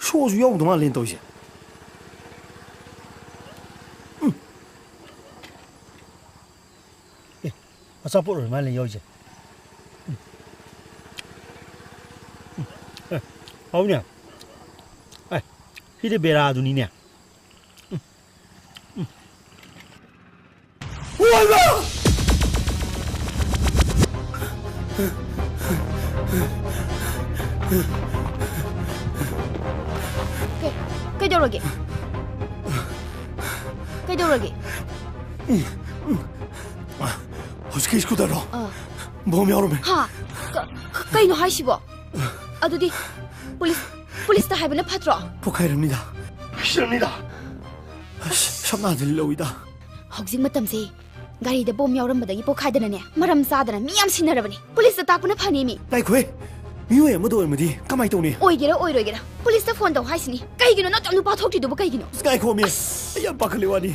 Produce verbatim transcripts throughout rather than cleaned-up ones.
ꯁꯣꯁꯨ ꯌꯥꯎꯗꯧ ꯃꯥꯜꯂꯦꯅ ꯇꯧꯔꯤꯁꯦ꯫ ꯎꯝ꯫ ꯑꯦ, ꯑꯆꯥꯄꯣꯠ ꯑꯣꯏꯔ ꯃꯥꯜꯂꯦ ꯌꯥꯎꯔꯤꯁꯦ꯫ ꯎꯝ꯫ ꯎꯝ꯫ ꯑꯦ, ꯍꯥꯎꯅꯦ꯫ ꯑꯦ, ꯁꯤꯗꯤ ꯕꯦꯔꯥꯗꯨꯅꯤꯅꯦ꯫ ꯎꯝ꯫ ꯎꯝ꯫ ꯑꯣꯏꯃꯥ! ꯀꯩ-, ꯀꯩꯗꯧꯔꯒꯦ? ꯀꯩꯗꯧꯔꯒꯦ? ꯍꯧꯖꯤꯛꯀꯤ ꯁ꯭ꯀꯨꯇꯔꯗꯣ ꯑꯥ꯫ ꯕꯣꯝ ꯌꯥꯎꯔꯝꯃꯦ꯫ ꯍꯥ? ꯀ-, ꯀ-, ꯀꯩꯅꯣ ꯍꯥꯏꯁꯤꯕꯣ? ꯑꯗꯨꯗꯤ ꯄꯨꯂꯤꯁ, ꯄꯨꯂꯤꯁꯇ ꯍꯥꯏꯕꯅ ꯐꯠꯇ꯭ꯔꯣ? ꯄꯣꯈꯥꯏꯔꯝꯅꯤꯗ꯫ ꯁꯤꯔꯝꯅꯤꯗ꯫ ꯑꯁ, ꯁꯝꯅꯥꯗꯤ ꯂꯧꯏꯗ꯫ ꯍꯧꯖꯤꯛ ꯃꯇꯝꯁꯦ ꯒꯥꯔꯤꯗ ꯕꯣꯝ ꯌꯥꯎꯔꯝꯕꯗꯒꯤ ꯄꯣꯛꯈꯥꯏꯗꯅꯅꯦ, ꯃꯔꯝ ꯆꯥꯗꯅ ꯃꯤ ꯌꯥꯝ ꯁꯤꯟꯅꯔꯕꯅꯦ꯫ ꯄꯨꯂꯤꯁꯇ ꯇꯥꯛꯄꯅ ꯐꯅꯤ ꯃꯤ꯫ ꯉꯥꯏꯈꯣꯍꯦ, ꯃꯤꯑꯣꯏ ꯑꯃꯗ ꯑꯣꯏꯔꯝꯃꯗꯤ ꯀꯃꯥꯏ ꯇꯧꯅꯤ? ꯑꯣꯏꯒꯦꯔꯥ ꯑꯣꯏꯔꯣꯏꯒꯦꯔꯥ, ꯄꯨꯂꯤꯁꯇ ꯐꯣꯟ ꯇꯧ ꯍꯥꯏꯁꯤꯅꯤ꯫ ꯀꯩꯒꯤꯅꯣ ꯅꯠꯇ ꯅꯨꯄꯥ ꯊꯣꯛꯇ꯭ꯔꯤꯗꯨꯕꯨ ꯀꯩꯒꯤꯅꯣ? ꯑꯁ, ꯉꯥꯏꯈꯣ ꯃꯤ, ꯑꯩ ꯌꯥꯝ ꯄꯥꯈꯠꯂꯦ ꯋꯥꯅꯤ꯫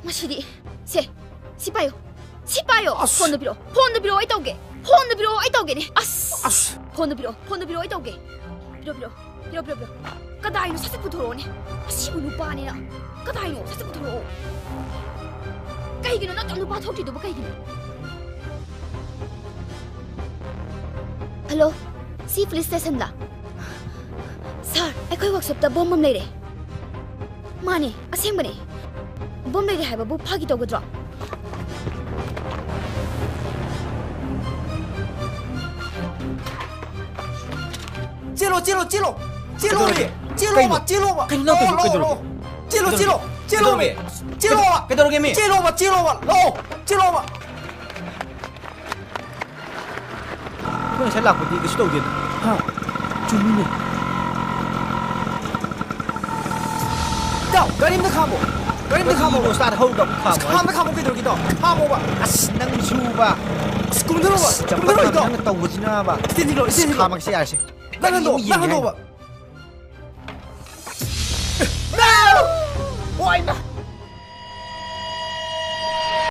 ꯃꯁꯤꯗꯤ, ꯁꯦ, ꯁꯤ ꯄꯥꯏꯌꯨ, ꯁꯤ ꯄꯥꯏꯌꯣ꯫ ꯑꯁ꯫ ꯐꯣꯟꯗꯣ ꯄꯤꯔꯛꯑꯣ, ꯐꯣꯟꯗꯣ ꯄꯤꯔꯛꯑꯣ, ꯑꯩ ꯇꯧꯒꯦ꯫ ꯐꯣꯟꯗꯣ ꯄꯤꯔꯛꯑꯣ, ꯑꯩ ꯇꯧꯒꯦꯅꯦ꯫ ꯑꯁ꯫ ꯑꯁ꯫ ꯐꯣꯟꯗꯣ ꯄꯤꯔꯛꯑꯣ, ꯐꯣꯟꯗꯣ ꯄꯤꯔꯛꯑꯣ, ꯑꯩ ꯇꯧꯒꯦ꯫ ꯄꯤꯔꯛꯑꯣ, ꯄꯤꯔꯛꯑꯣ, ꯄꯤꯔꯛꯑꯣ, ꯄꯤꯔꯛꯑꯣ꯫ ꯀꯗꯥꯏꯅꯣ? ꯁꯠ ꯁꯠ ꯄꯨꯊꯣꯔꯛꯑꯣꯅꯦ꯫ ꯑꯁꯤꯕꯨ ꯅꯨꯄꯥꯅꯤꯅ꯫ ꯀꯗꯥꯏꯅꯣ? ꯁꯠ ꯁꯠ ꯄꯨꯊꯣꯔꯛꯑꯣ꯫ ꯀꯩꯒꯤꯅꯣ ꯅꯠꯇ ꯅꯨꯄꯥ ꯊꯣꯛꯇ꯭ꯔꯤꯗꯨꯕꯨ ꯀꯩꯒꯤꯅꯣ? ꯍꯜꯂꯣ, ꯁꯤ ꯄꯨꯂꯤꯁ ꯁ꯭ꯇꯦꯁꯟꯂ? ꯁꯥꯔ, ꯑꯩꯈꯣꯏ ꯋꯥꯛꯁꯣꯞꯇ ꯕꯣꯝ ꯑꯃ ꯂꯩꯔꯦ꯫ ꯃꯥꯅꯦ, ꯑꯁꯦꯡꯕꯅꯦ꯫ ꯕꯣꯝ ꯂꯩꯔꯦ ꯍꯥꯏꯕꯕꯨ ꯐꯥꯒꯤ ꯇꯧꯒꯗ꯭ꯔꯣ? ꯆꯦꯜꯂꯣ, ꯆꯦꯜꯂꯣ, ꯆꯦꯜꯂꯣ! ꯆꯦꯜꯂꯣꯃꯤ! ꯀꯩꯗꯧꯔꯒꯦ? ꯆꯦꯜꯂꯣꯕ, ꯀꯩꯅꯣ? ꯆꯦꯜꯂꯣꯕ! ꯀꯩꯅꯣ ꯅꯪ ꯂꯥꯛꯑꯣ, ꯇꯧꯔꯤꯁꯦ? ꯂꯥꯛꯑꯣ, ꯀꯩꯗꯧꯔꯒꯦ? ꯂꯥꯛꯑꯣ! ꯆꯦꯜꯂꯣ, ꯀꯩꯗꯧꯔꯒꯦ? ꯆꯦꯜꯂꯣ! ꯆꯦꯜꯂꯣꯃꯤ! ꯀꯩꯗꯧꯔꯒꯦ? ꯆꯦꯜꯂꯣꯕ! ꯀꯩꯗꯧꯔꯒꯦ ꯃꯤ? ꯆꯦꯜꯂꯣꯕ, ꯆꯦꯜꯂꯣꯕ! ꯂꯥꯛꯑꯣ! ꯆꯦꯜꯂꯣꯕ! ꯑꯩꯈꯣꯏ ꯉꯁꯥꯏ ꯂꯥꯛꯄꯗꯤ ꯀꯩꯁꯨ ꯇꯧꯗꯦꯅ꯫ ꯍꯥ? ꯆꯨꯝꯃꯤꯅꯦ꯫ ꯏꯇꯥꯎ, ꯒꯥꯔꯤ ꯑꯝꯇ ꯈꯥꯝꯃꯣ꯫ ꯒꯥꯔꯤ ꯑꯝꯇ ꯈꯥꯝꯃꯣ꯫ ꯀꯔꯤꯅꯣ ꯁ꯭ꯇꯥꯔꯠ ꯍꯧꯗꯕ ꯈꯥꯝꯃꯣ ꯍꯥꯏꯁꯦ? ꯈꯥꯝꯗ ꯈꯥꯝꯃꯣ ꯀꯩꯗꯧꯔꯒꯦ ꯏꯇꯥꯎ? ꯈꯥꯝꯃꯣꯕ꯫ ꯑꯁ, ꯅꯪꯁꯨꯕ꯫ ꯑꯁ, ꯀꯨꯝꯊꯔꯣꯕ꯫ ꯑꯁ, ꯆꯝꯄꯜ ꯀꯨꯝꯊꯔꯣ ꯏꯇꯥꯎ꯫ ꯈꯥꯝꯕ ꯅꯪꯅ ꯇꯧꯕꯁꯤꯅꯕ꯫ ꯁ꯭ꯇꯦꯟꯗꯤꯡ ꯂꯣ, ꯑꯁ, ꯁ꯭ꯇꯦꯟꯗꯤꯡ ꯂꯣ꯫ ꯈꯥꯝꯃꯛꯁꯦ ꯌꯥꯔꯦꯁꯦ꯫ ꯅꯪ ꯍꯟꯗꯣ, ꯒꯥꯔꯤ ꯑꯃ ꯅꯪ ꯌꯦꯡꯒꯦ ꯍꯟꯗꯣꯕ꯫ ꯍꯥꯏꯅ꯫ No! ꯑꯣꯏꯃ!